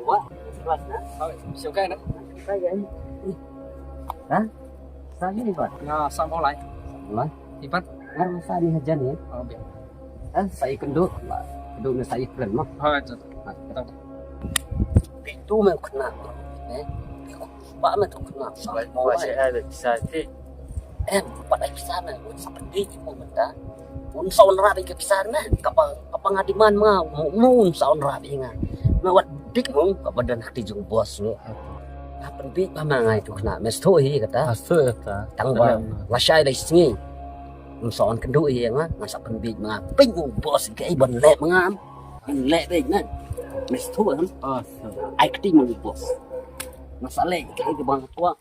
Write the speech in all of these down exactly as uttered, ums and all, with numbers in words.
Wah, kelas na. Hoi, siap kai na. Siap kai kan? Ha? Sa ni ba? Nga sa mo lai. Mo lai. Ipat. Ngar sa ni hajan ni. Oh, biar. Ha? Sa ikut duk. Duk na sa ikut mo. Hoi, tu. Ha, tu. Itu me kena. Eh? Ba me tu kena. Sa mo lai. Sa ti. Em, pat ai pisa na, un sa pyndik mo mynta. Un sa unrap ïa ka pisa na, kaba, kaba nga demand ma nga, mo, mo un sa unrap ïa nga. Me wat dik mo, kaba don ha kti jong boss mo. Nga pyndik ba ma nga ïa tu khynnah, me sngewthuh hi kata. Sngewthuh kata. Tang ba, lashai lai sngi. Un sa un kynduh ïa nga, nga sa pyndik ma nga. Pyndik mo boss, kaei ban leh ma nga. Ban leh beit na. Me sngewthuh em. Ai kti mo boss. Nga sa leh kaei kaba nga kwah.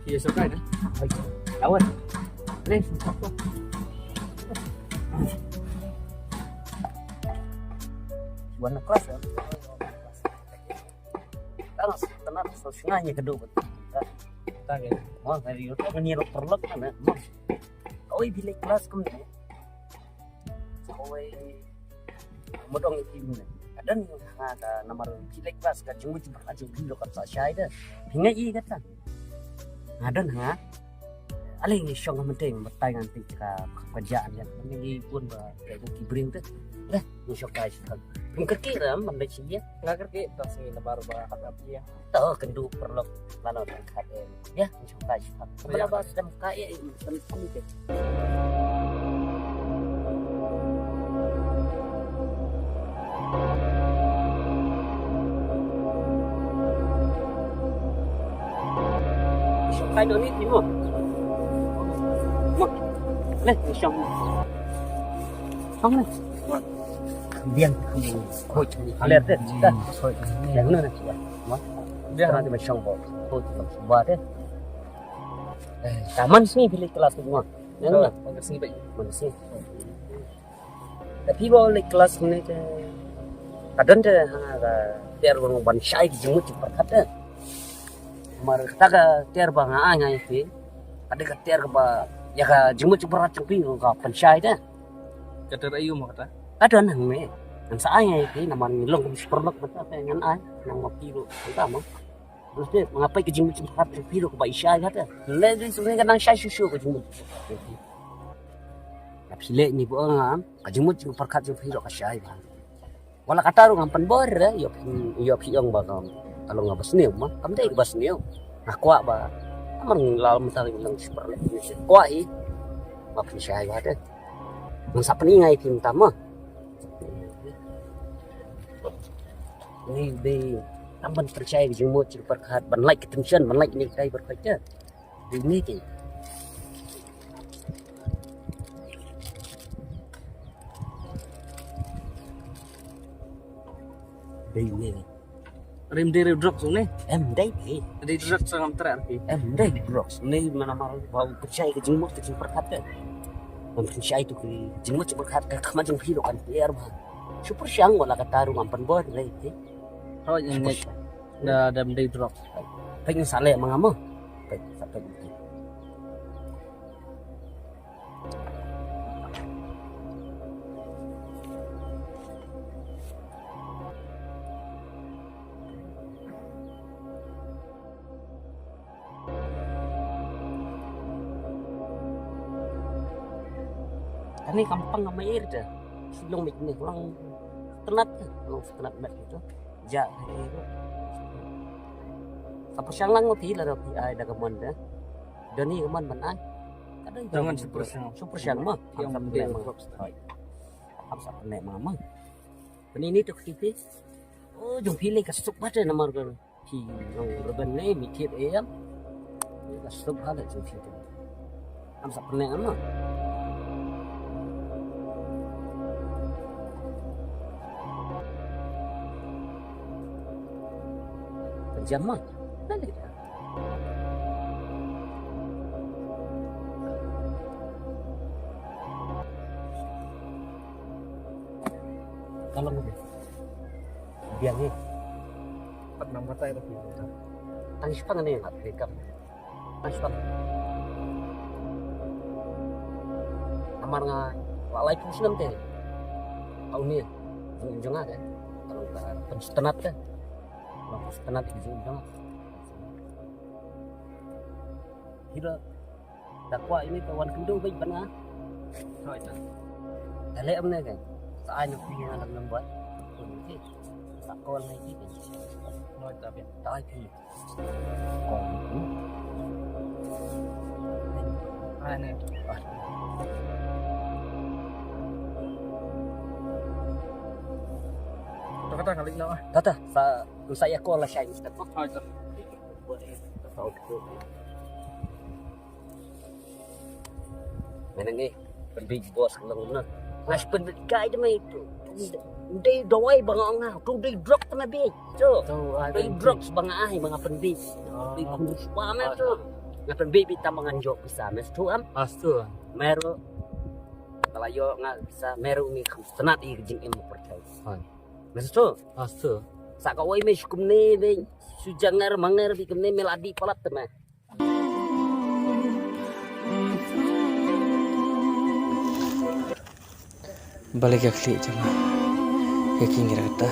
Iya, suka ya? Awas. Nih. Buat kelas ya. Tang, tang, so, sengaja kedua. Tang, ya. Mau dari YouTube ni lo perlu kan, ya? Mau. Oi, bilik kelas kum ni. Oi. Mo dong iti mo ne. Ka don ha ka namar phi leh klas ka jingmut jingpyrkhat jong phi ruh kan sa shai da. Phi ngai ïa kata. Nga don ha. Ale ngi shong ha mynta ngi batai ngan phi ka ka ja ngan. Ngi bun ba ka ki bring te. Leh ngi shong kai shi kan. Phi kyrkieh ram ban leh shi ïa. Nga kyrkieh tang sngi namar ba hap hap ïa. To kynduh paralok lano tang khat em. Ïa, ngi shong kai shi pat. Ïa. Ba sdang kai ïa, ïa, ïa, ïa, ïa. Ngi shong kai doni ti mo. Mo. Le, ngi shong. Shong le. Biang. Khoi. Ale te. Khoi. Yang na na. Mo. Biang. Nanti ma shong bo. Khoi. Ba te. Eh, taman sini bilik kelas tu mo. Nang na. Mana sini baik. Mana sini. Tapi ba leh klas ne te. Ka don te ha ka ter ban ban shai ki jingmut jingpyrkhat te. Mar kata ka ter ba nga ai ngai phi. Ka dei ka ter ba ïa ka jingmut jingpyrkhat jong phi ka pynshai te. Ka ter aïu mo kata? Ka don hangne. Ngan sa ai ngai phi namar ngi long kum shi paralok mynta te ngan ai nang ma phi ruh mynta mo. Terus deh, nga peit ka jingmut jingpyrkhat jong phi ruh kaba i shai kata. Leh dei shu ka nang shai shuh shuh ka jingmut. Nga phi leh ni ba nga ka jingmut jingpyrkhat jong phi ruh ka shai ba. Wala kata ruh ngam pynbor re, ïoh phi, ïoh phi ong ba ngam. Ka long nga ba sniew ma, kam dei ba sniew. Nga kwah ba. Amar ngi lal mynta ngi long super leh. Kwah i. Ba pynshai ba te. Ngan sa pyni ngai phi mynta ma. Ni dei tang ban pynshai ka jingmut jingpyrkhat ban lait ka tension ban lait ni kai pyrkhat te. Dei ni ki. Dei ni. Rim dei rim drugs ne? Em dei dei. Dei drugs ngam trai arki. Em dei drugs. Ni mana mar ba u pynshai ka jingmut ka jingpyrkhat te. Ban pynshai tu ka jingmut jingpyrkhat ka khmat jong phi ruh kan pher ba. Shu pyrshang wala kata ruh ngam pynbor dei te. Hoi, ngi da dam dei drugs. Peit ngi sa leh ma nga mo. Peit sa peit. Ani kam pang ma ir te. Silong mit ni lang tenat, lang tenat met itu. Ja, itu. Sa pyrshang lang ma phi lada phi ai da ka mon te. Doni ka mon ban ai. Jangan super siang. Super siang ma. Yang penting. Hai. Am sa pyneh ma ma. Pyneh ni tu kiti. Oh, jong phi le ka suk ba te namar ka. Phi jong rben ne mi thied em. Ka suk ha le jong phi. Am sa pyneh ma. Ka jam ma. Nale. Ka long de. Biang hi. Pat nang batai dah. Tang shipang ne ngat rekam. Tang shipang. Amar nga la lai phew snem te. Au ni. Jong jong nga de. Kalau ta pynstenat te. Pynstenat jong jong nga. Hira. Da kwah ine ka wan kynduh beit ban nga. Hoi ta. Da leh ym ne ka. Sa ai na phi nga lam number. Phone ki. Sa call na ki. Hoi ta phi. Ta ai phi. Call ni. Ai ne. Ta kata kali na. Kata sa sa ya call la shai. Hoi ta. Menang eh, pynbeit boss ka long na. Ngas pynbeit kai de mai tu. Dei dawai ba nga ong nga, tu dei drug te ma beit. Tu. Dei drugs ba nga ai ba nga pynbeit. Dei khun spa ma tu. Nga pynbeit beit tam ba ngan jok pisa mes tu am. Astu. Meru. Kala yo nga pisa meru ni kham tenat i jingim pyrthei. Mes tu. Astu. Sa ka oi me shu kumne be shu janger manger bi kumne me la di palat te me. Balei ka khlieh jong nga ka king ira kata.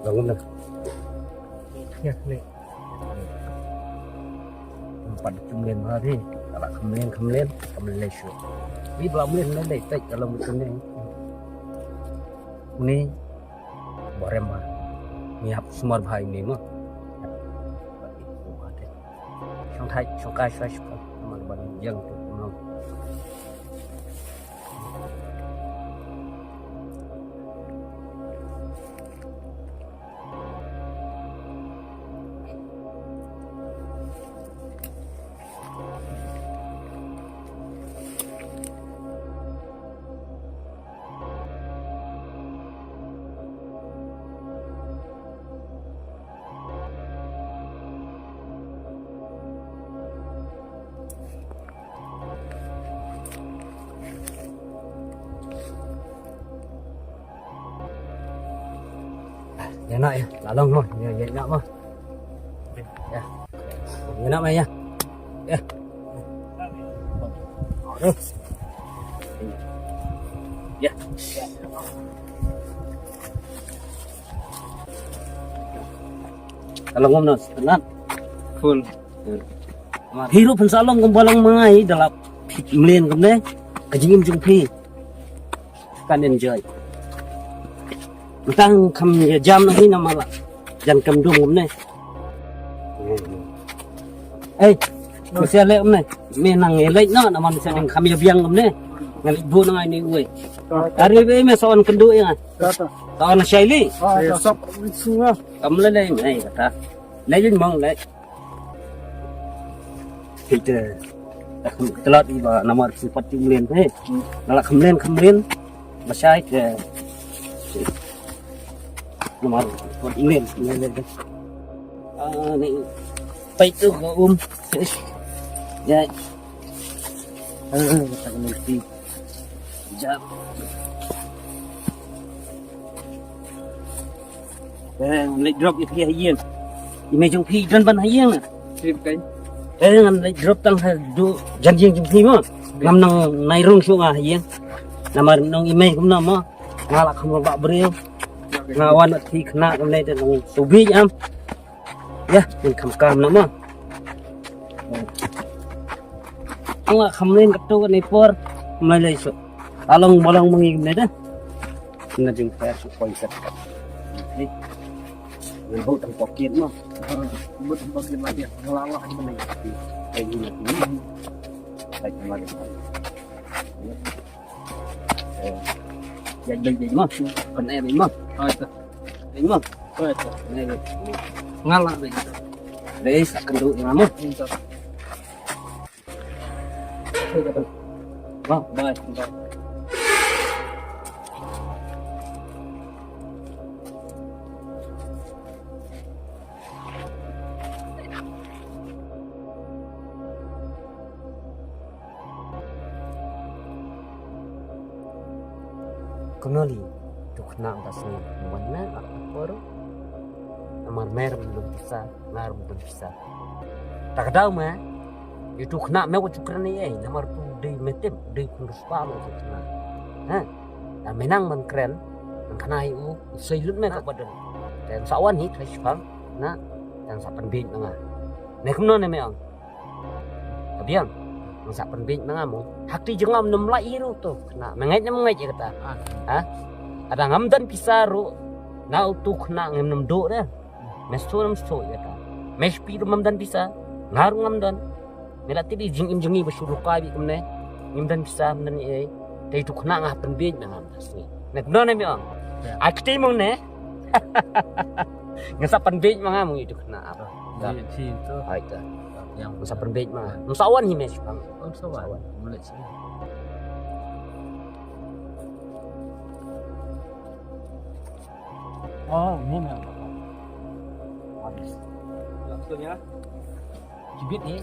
Bangun dah. Ya, ni. Empat jumlah hari. Kalau kemudian kemudian kemudian lesu. Ni belum mungkin nanti tak kalau mungkin ni. Ni barem ba ngi hap sumar bha ine mo. Shong thait shong kai shong shong mar ban ïeng tu kumno. Ïa na ïa, la long mo, ïa ïa na mo. Ïa. Ïa na mo ïa. Ïa. Aduh. Ïa. La long mo na, tenat. Full. Hi ruh phin sa long kumba long ma nga hi da la mlien kumne. Ka jingim jong phi kan enjoy. Tang kham ïa jam na hi namar la jan kam dum kumne. Ei, masa leh kumne. Me nang ïa leh na namar masa ding kham ïa biang kumne. Nga leh bu na ngai ni uei. Ari be me sa wan kynduh ïa nga. Sa wan shaili. Kam leh leh me kata. Leh jin mong leh. Te te tlot i ba namar ki pat ki mlien te. Nala kham mlien kham mlien. Ba shai te namar pat mlien mlien. Ah, ni. Pai tu ko um. Ya. Ah, tak mesti. Jap. Eh, leh drop ïa phi ha ïing. I mei jong phi don ban ha ïing na. Trip kai. Eh, ngan leh drop tang ha du jan ïing jong phi mo. Ngam nang nai rung shuh nga ha ïing. Namar nong i mei kumno mo. Nga la kham ba briew. Nga wan phi khynnah kumne te nong tu bi am. Ïa, ngin kham kam na mo. Nga kham len katu ni por. Mai lai so. Along balong mangi ne da. Na jing pa so koi kat. Ni. Ngan hau tang pocket mo. Hau tang pocket ma dia. Ngala ngala ni mana. Ai ni. Ai ni. Eh, ya, ya, ya, mo. Kan eh, mo. Oh, itu. Eh, mo. Oh, itu. Ini, ini. Ngala, ini. Dai sa kynduh ïa nga mo. Bye, bye. Kumno li, tu khynnah mynta sngi wan na ka por. Namar mer mynta pisa, ngar mynta pisa. Ta ka daw me, ïa tu khynnah me wat ju kren ei ei, namar tu dei metim, dei khun riewspah me tu khynnah. Ha? Te me nang ban kren, nang khynnah ïa u, u sei lut me ka badon. Te sa wan hi, te shipang, na, te sa pynbiej ma nga. Ne kumno ne me ong. Ka biang, nang sa pynbiej ma nga mo. Ha kti jong nga ym lait hi ruh tu khynnah. Me ngeit ne ym ngeit ïa kata. Ha? Lada ngam don pisa ruh, na utu khynnah ngam nym duh de. Me shu nym shu ïa kata. Me shu phi ruh ngam don pisa, nga ruh ngam don. Me la tip ïa jingim jong ngi ba shu lukai beit kumne. Ngim don pisa, ngim don ei ei. Te utu khynnah nga pynbiej ma nga mynta sngi. Ne kumno ne me ong. Ai kti mo ne. Nga sa pynbiej ma nga mo utu khynnah. Ai ta. Nga sa pynbiej ma nga. Nga sa wan hi me shu pang. Nga sa wan. Mulai sini. Oh, ini mah. Habis. Langsung ya. Jibit ni.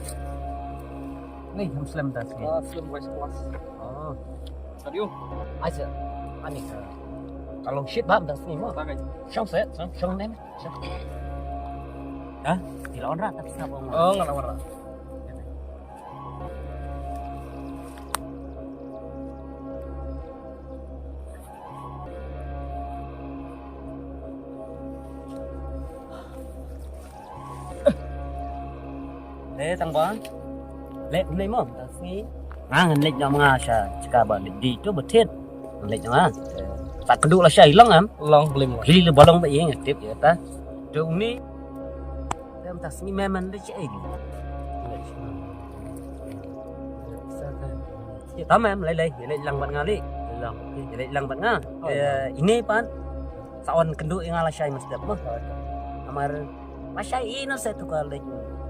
Ni, ham slem tas ni. Ah, slem wise class. Oh. Stadium. Aja. Ani ka. Kalau shit bam tas ni mah. Pakai. Shong set, shong, shong nem. Shong. Hah? Tidak on rat tapi siapa mau? Oh, nggak on rat. Eh, tang ba. Leh kumne mo, tang sngi. Nga ngan leh jam nga sha, sha ba leh di tu betit. Ngan leh jam nga. Tak keduk lah sha ilong am. Long blim. Kli le balong ba ing tip ïa ta. Tu ni. Dem tang sngi me man leh sha ing. Ïa, ta mem, lei lei, ïa lei lang bad nga li. Lei lang. Ïa lei lang bad nga. Oh, eh, ïa. Ini pat. Sa wan kynduh ïa nga lashai mynstep mo. Oh, ïa. Namar lashai ïa na sa tu ka lei.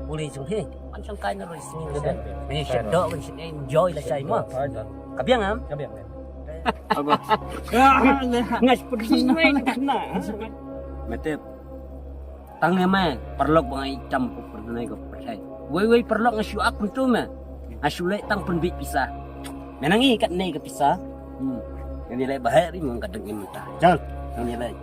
Ule jong he. Pan shong kai na roi sngi. Ïa. Ni shet do kan shet enjoy lashai mo. Oh, ïa. Ka biang am? Ka biang. Apa? Ngas pedih mai na. Metep. Tang ïa me, paralok ba nga ïeit tam ko pyrthei ko pyrthei. Wei wei paralok nga shu ap kumtu me. Nga shu leh tang pynbiej pisa. Me nang i katne ka pisa. Hmm. Ngan ïaleh ba heh ri mo ka dang im mynta. Chal, ngan ïaleh.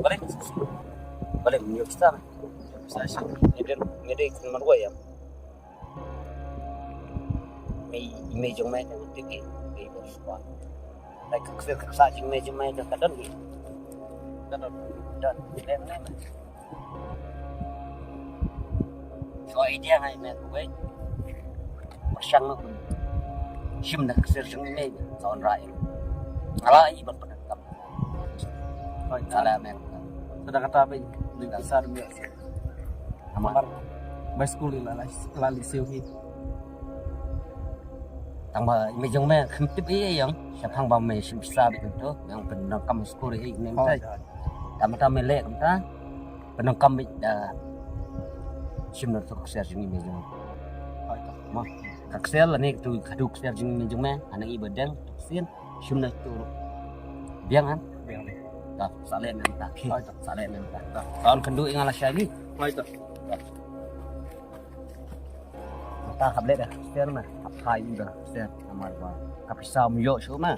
Balik. Balik, ngi ïoh pisa. Pisa shi. Ngi dei, ngi dei kin marwei ïa. Mei, mei jong me ka tip i, mei bor shuwa. Lai ka kfir ka ksa jong mei jong me ka ka don i. Ka don, don. Lem, lem. Shuwa idea ngai me ku wei. Marshang me ku. Shim na ka kfir jong mei, ka on rai. Ngala i ban pyndonkam. Hoi, ngala me. Sa da kata ba i, ni ka sa da me. Amar. Bai skul i la, la, la li siu hi. Tang ba mei jong me kham tip ei ei ïong. Shaphang ba me shim pisa beit kumto, me ong pyndonkam skul ei ei ne. Hoi, tai. Hoi. Tang ba ta me leh kumta. Pyndonkam beit da shim na tu ka ksiar jong i mei jong. Hoi, tai. Mo. Ka ksiar lane tu ka tu ka ksiar jong i mei jong me. Hanang i ba dang tu ksiar. Shim na tu. Biang han? Biang dei. Da, sa leh mynta. Hoi, da. Sa leh mynta. Da. Taon kynduh i nga la shai ni. Hoi, da. Da. Mynta hap leh da. Ser na. Hap hai da. Ser. Namar ba ka pisa ym ïoh shuh ma.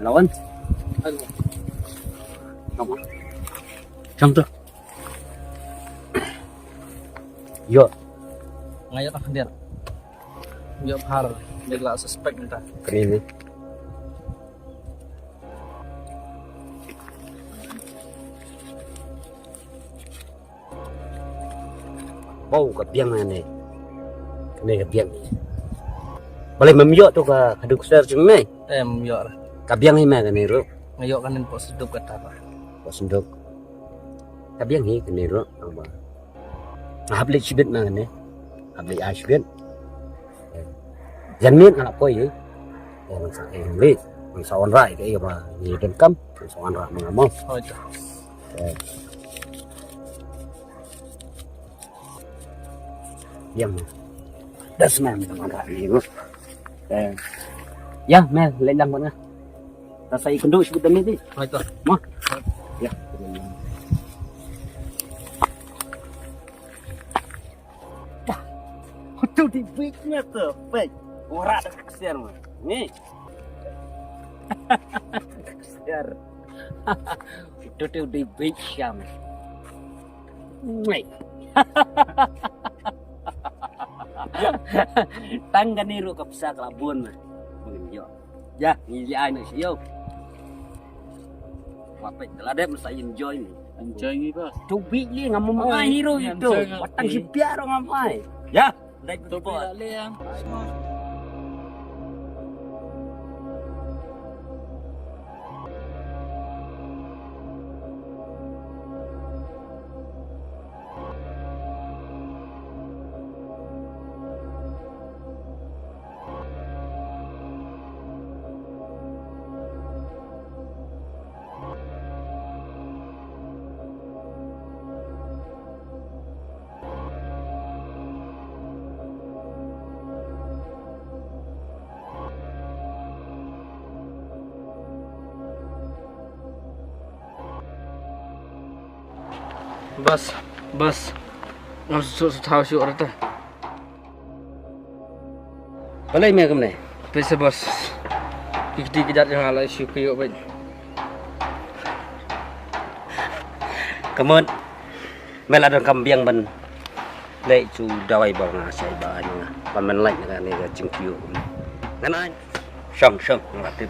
Lawan. Hello. Kamu. Kam tu. Yo. Nga ïoh tang khyndiat. Ïoh bha, dei la suspect mynta. Kane ne. Bau ka biang ne. Kane ka biang. Balei mem ïoh tu ka, ka duk ser jong me? Em ïoh. Ka biang hi me kane ruh. Nga ïoh kane po senduk kata ba. Po senduk. Ka biang hi kane ruh. Nga hap leit shibit ma kane. Hap leit ai shibit. Jan miet nga la poi hi. Ngan sa ïa leit. Ngan sa wanrah ïa ka ïa ba ngi donkam. Ngan sa wanrah ma nga mo. Hoi to. Ïa ma. Das ma ngan wanrah ïa mo. Ïa me leit lang bad nga. Ngan sa ïakynduh shibit da me dei. Hoi to. Mo. Ïa. Dah. Hutu di bik nga to. Baik. Ora da ksiar ma. Ni. Ksiar. Itu tu di beach siam. Wei. Tang kane ruh ka pisa ka la bun ma. Bun jo. Ja, ngi ai na sio. Wa pek la dep sa enjoy ni. Enjoy ni ba. Tu bi li ngam ma hero itu. Watang si piaro ngam ai. Ya. Dai tu bi la le. Bas, bas. Ngam suk suk thaw suk rata. Balei me kumne? Pisa bas. Kikti kijat jong ala shu kiyo bait. Kamut. Me la don kam biang ban leh chu dawai ba nga shai ba nga ban man lait nga ne ga jingkiyo. Ngan ai. Shong shong nga tip.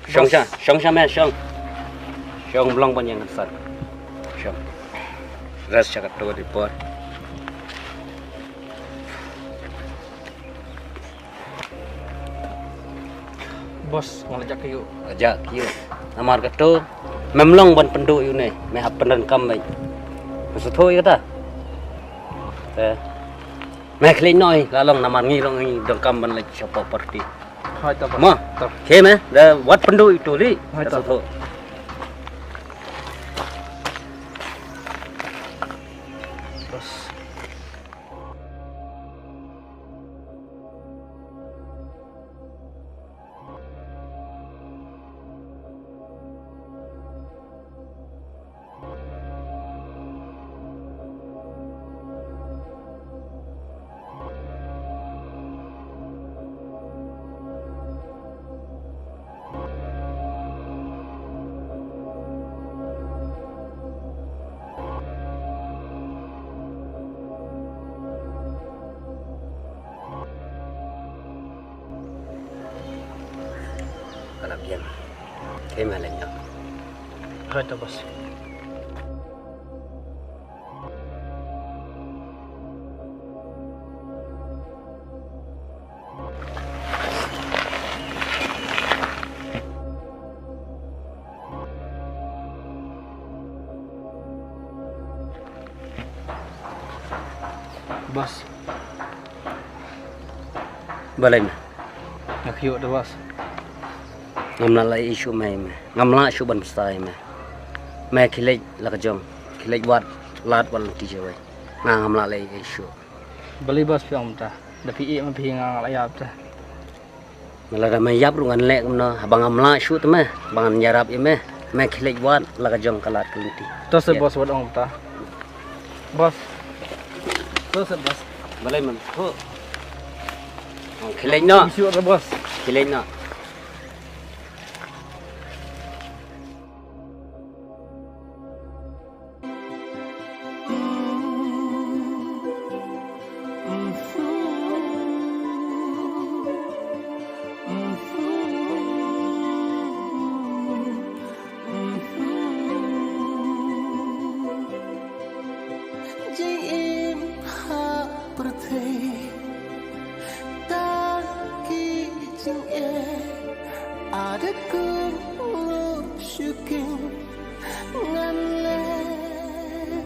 Shong sha, shong sha me, shong. Shong blong ban ïeng san. Shong. Rest sha ka to di por. Boss, nga la jak ïa u. La jak ïa u. Namar kato mem long ban pynduh ïa une, me hap pyndonkam beit. Me sngewthuh ïa kata. Te me khlieh noh ïa la long namar ngi long ngi donkam ban leit shapoh party. Hoi to, boss. Mo. To. Khie me, da wat pynduh ïa uto dei. Hoi to. Sngewthuh. Boss. Ka la biang. Khie me leit noh. Hoi to, boss. Boss. Balei me? Nga kyiuh da, boss. Ngam lah leh issue me, me. Ngam lah shuh ban pynshai me. Me khie leit la ka jong. Khie leit wad lad wad lynti jawai. Nga ngam lah leh issue. Balei boss phi ong mynta? Da phi ïeh ma phi nga nga la ïap te. Me lada me ïap ruh ngan leh kumno, haba ngam lah shuh te me, ba ngan ïarap ïa me, me khie leit wad la ka jong ka lad ka lynti. To se boss wat ong ta. Boss. To se boss. Balei man. Ho. Khie leit noh. Shuh te boss. Khie leit noh. Jingim ha pyrthei tang ki jingeh, ada kum shuking ngan leh.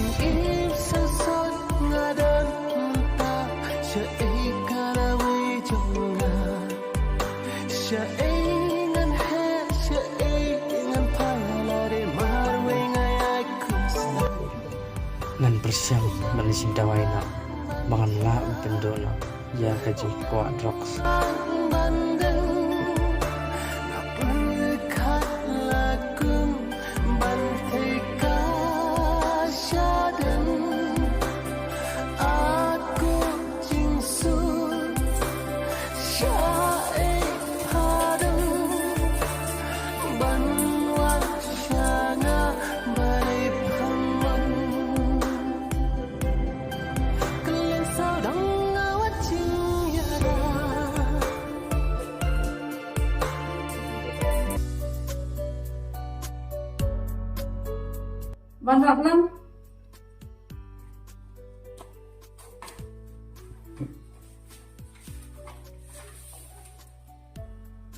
Im sngewsot nga don mynta, shaei ka lawei jong nga. Shaei ngan heh, shaei ngan phai, lada marwei nga ïai kum sngewsih. Ngan pyrshang ban ïa shim dawai noh ba ngan lah ban pynduh noh ïa ka jingkwah drugs. Ban rap lang.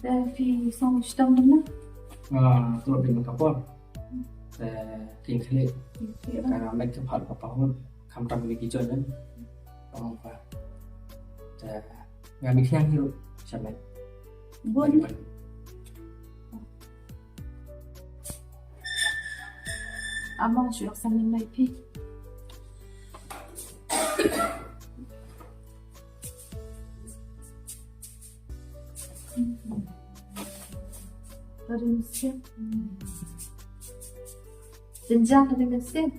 Te phi song shitom na? Ah, tu phi ka por. Te king khlieh. King khlieh. Ka met ka phad ka pahun. Khamtam ni ki jon. Ong ba. Te nga mi khiang hiu. Shamet. Bun. Among shu yak samin lai phi. Rim sim. Jenjang rim sim.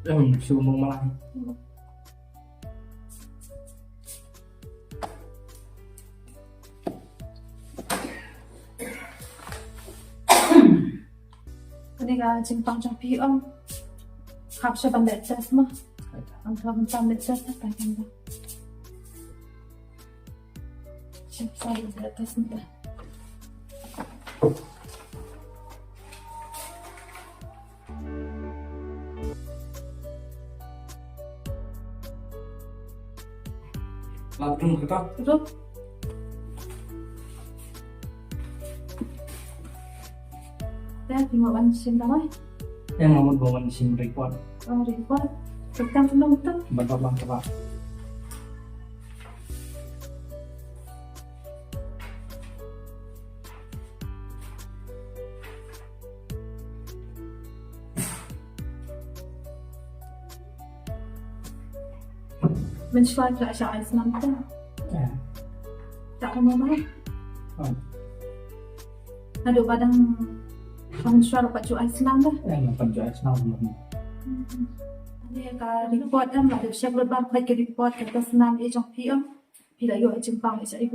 Em, shu mong malai. Kane ka jingpang jong phi ong. Hap sha ban leh test mo. Ong hap ban leh test na, tang kan ba. Sha ban leh test na. Lap dum kata. Betul. Dah, tengok ban sim dah, eh. Yang mamut bawa ban sim report. Oh, report. Tekan belum tu? Betul, betul, betul. Mynshuwa phi la shah ai snam te? Eh. Te kumno ma? Oh. Haduh ba dang, mynshuwa ruh pat ju ai snam te? Eh, ruh pat ju ai snam. Hmm. Ane ka report em, la dep check lut bam, ka report kata snam eh jong phi em. Phi la ïoh jingpang H I V.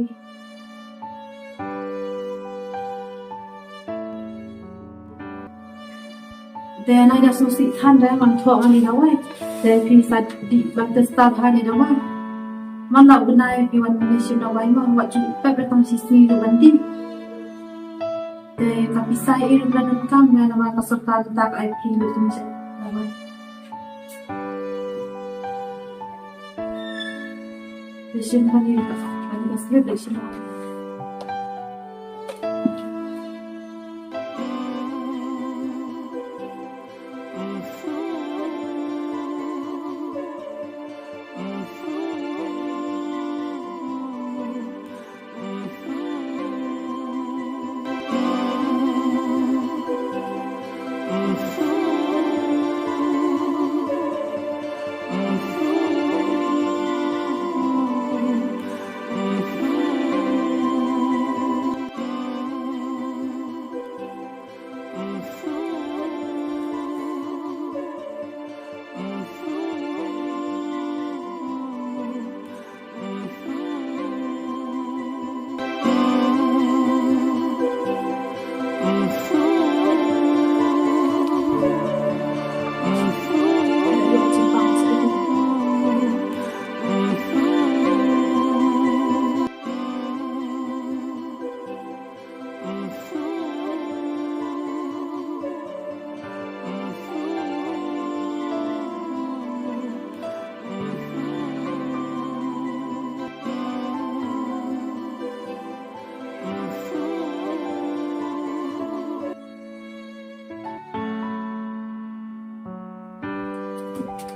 Te nai da sngewsih than da man thoh ngan ïa dawai. Te phi sa dih blood test bha ïa dawai. Man la u bnai phi wan shim dawai ma wat ju pep da tang shi sngi ruh ban dih. Te ka pisa ïa u ban kam na ma ka sorkar ta ka ai phi ruh jingshah dawai. Te shin mane ka, mane ka slip te shin.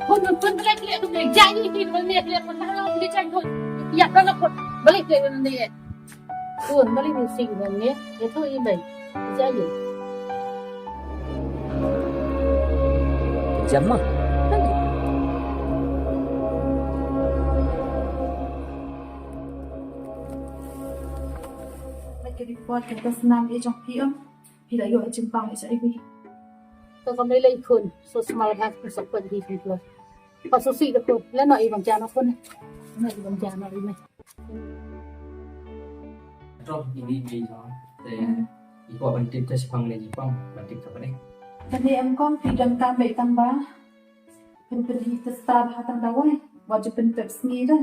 Khun, khun, balei klik, klik, jai ni, ni, balei klik, khun, balei klik, jai, khun. Ya, balei, khun, balei klik, ni. Khun, balei ni sing, ni, ya, tu, i, bai. Jai ni. Jam ma? Lagi report ka snam ïa jong phi, em. Phi la ïoh jingpang H I V. To kam lei lei khun, so smal ha, so kwat di khun khun. Ka so si da khun, la no i bang jana khun. No i bang jana i me. To ini di no. Te i ko ban tip te sipang le jipang, ban tip ka pade. Tadi em kong phi don kam be tang ba. Pynpynhi testa bha tang dawai. Wat ju pynpep sngi da.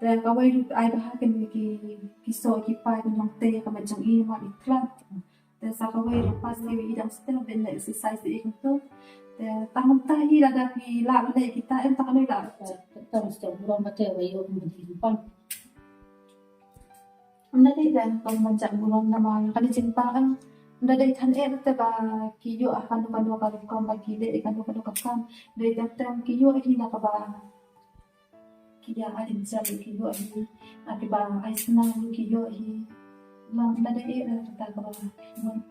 Te kawei ruh ai bha kine ki, ki so ki pai ki nongte ka ma jong i ma i khlad. Te sa kawei ruh pas ki i dang step bin exercise i kumto. Te tang mynta hi lada phi lah ban leh kita em ta ka lei lah. Tang step burom ba te wei yo kumto pang. Ym da dei da kong ban jah burom namar kane jingpang em. Ym da dei than eh te ba ki ïoh ha kano kano ka rukom ba ki leh kano kano ka kam. Dei tang tang ki ïoh hi na kaba ki ïa ai jingshai ki ïoh hi. Na kiba ai snam ki ïoh hi. Ym da dei eh da kata kaba.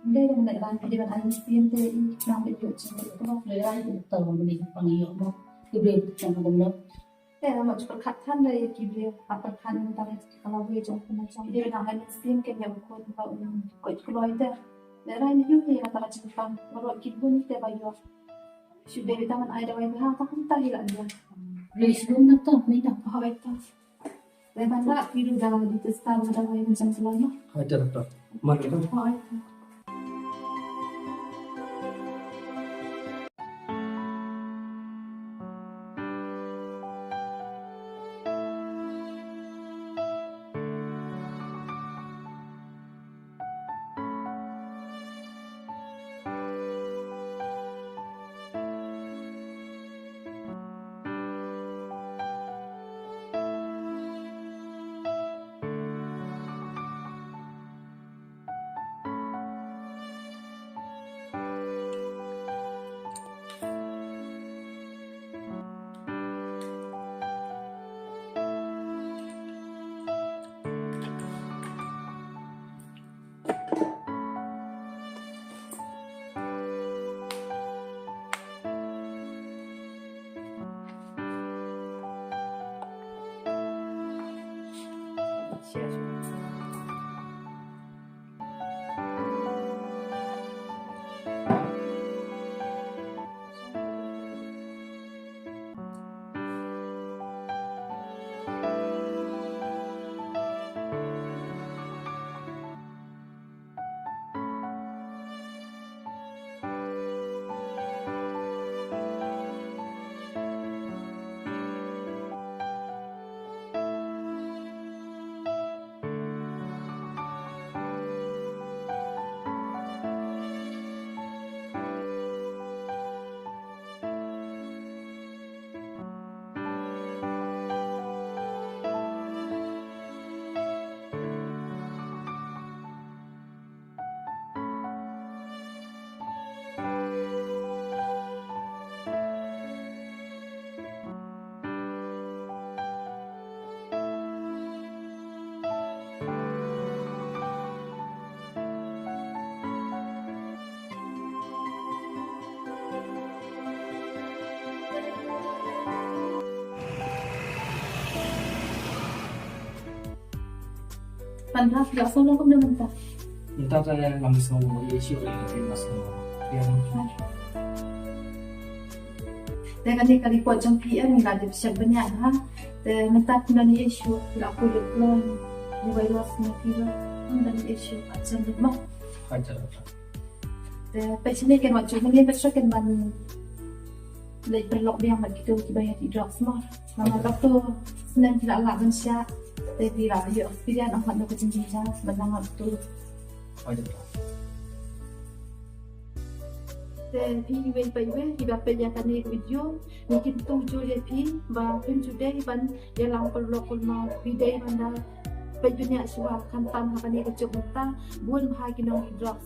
Ym dei da leh ran ki dei ban ai mynsiem te i nang dei ïoh jingmut. Leh ran ki to ba dei pang ïoh mo. Ki briew tang kumno. Te nga ju pyrkhat than da ïa ki briew, ha pyrkhat ngan tang ïa ka lawei jong ka jong. Dei na ngan sien ka ñiam khun ba un koit kloi te. Lehrai ni ïoh ïa kata ka jingpang, baroh ki bun te ba ïoh. Shu dei ta ngan ai dawai bha, ta kumta hi la ïa. Lei shlur na ta, ni ta. Hooid ta. Lehman la ki ruh da di testa na dawai macam selama. Hooid ta, doktor. Mar ta. Hooid ta. Mynta phi la sngew kumno mynta? Mynta te ngam sngew ïeit shuh ïa ka, ngam sngew ïeit. Te kane ka report jong phi ngi la dep check bniah ha. Te mynta phi don ïeit shuh, phi la poi ïa kloi, ïa virus ne fever. Phi don ïeit shuh, ka jan lut mo. Ka jan lut. Te peit shane ken wat ju mane peit sha ken ban leit pynlong biang bad kito kiba ïa ki drugs mo. Namar katu snem ki la lah ban shah. Te ki la ïoh experience ong katno ka jingjynjar ban nang ap tu. Te phi iwei pa iwei kiba peit ïa kane ka video, ngi kyntu jur ïa phi ba phim ju dei ban ïalam paralok kulmar, phi dei ban da Peit bniah shuwa, khamtam ha kane ka juk mynta bun bha ki nong ïa ki drugs.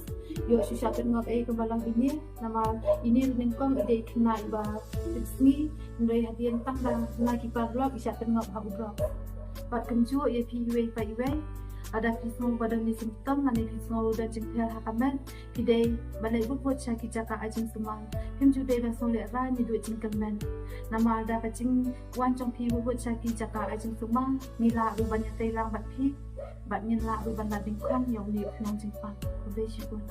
Ïoh shu shah pynngop ei kaba long ine, namar ine ruh nyngkong i dei i khynnah iba pynsngi, hynrei hadien tang da na ki paralok i shah pynngop ha u drugs. Bad kumjuh ïa phi iwei pa iwei, lada phi sngew ba don ki symptom lane phi sngew don jingpher ha ka met, phi dei ban leit wut wut sha ki jaka ai jingsumar. Phim ju dei ban sngew lehrain ne duh jingkyrmen. Namar da ka jingwan jong phi wut wut sha ki jaka ai jingsumar, ngi lah ruh ban ïatei lang bad phi bad ngin lah ruh ban lait dyngkhong ïa une u khnong jingpang. Khublei shibun.